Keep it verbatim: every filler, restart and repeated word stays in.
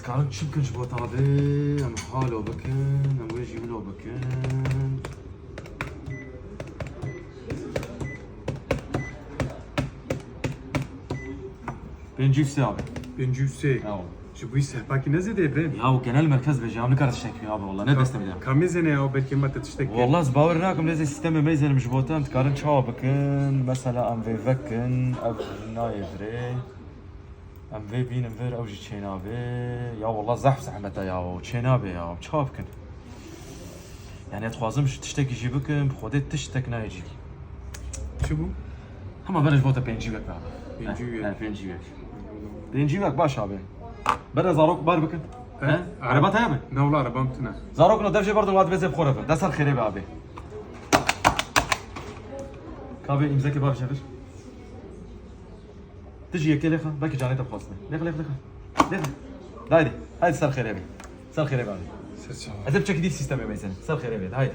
Karin çi bikin ji bo te abi? Em halo bikin, em wê jî wilo bikin. Pêncî û sê abi. Pêncî û sê. Ya. Ji bo wî sehpakî ne zêde bin. Ya, o genel merkez bêje, em nikare tiştek bî abi, wala ne dest bide. Ka mêzene ya, belkî me te tiştek kir. Wala ez bawer nakim, lê ez ê sîstemê mêzenim ji bo te, em dikarin çawa bikin, mesela em vê vekin, ev nayê virê. Em vê bînin vir, ew jî çênabe. Ya wala zehf zehmet e ya, o çênabe ya, çawa bikin? Yani ez dixwazim ji tiştekî jî bikim, bi Xwedê tiştek nayê cî. Çi bû? Hema bere ji bo te pêncî wek be abi. Pêncî wek. He, pêncî wek. Pêncî wek baş abi. Bere zarok bar bikin. He? He? Araba te ya be? Ne wala arabam tune. Zarok no dev jê berdo, wat bezê xore be. Dest ser xêrê be abi. Ka vê îmzekê bar jevir. Tu jî yekê lêxe, belkî canê te bixwazine. Lêxe, lêxe, lêxe. Lêxe. Haydi. Haydi ser xêrê be. Ser xêrê be abi. Ser çava. Ez ê biçekî dî sîstemê mêzenim. Ser xêrê be. Haydi.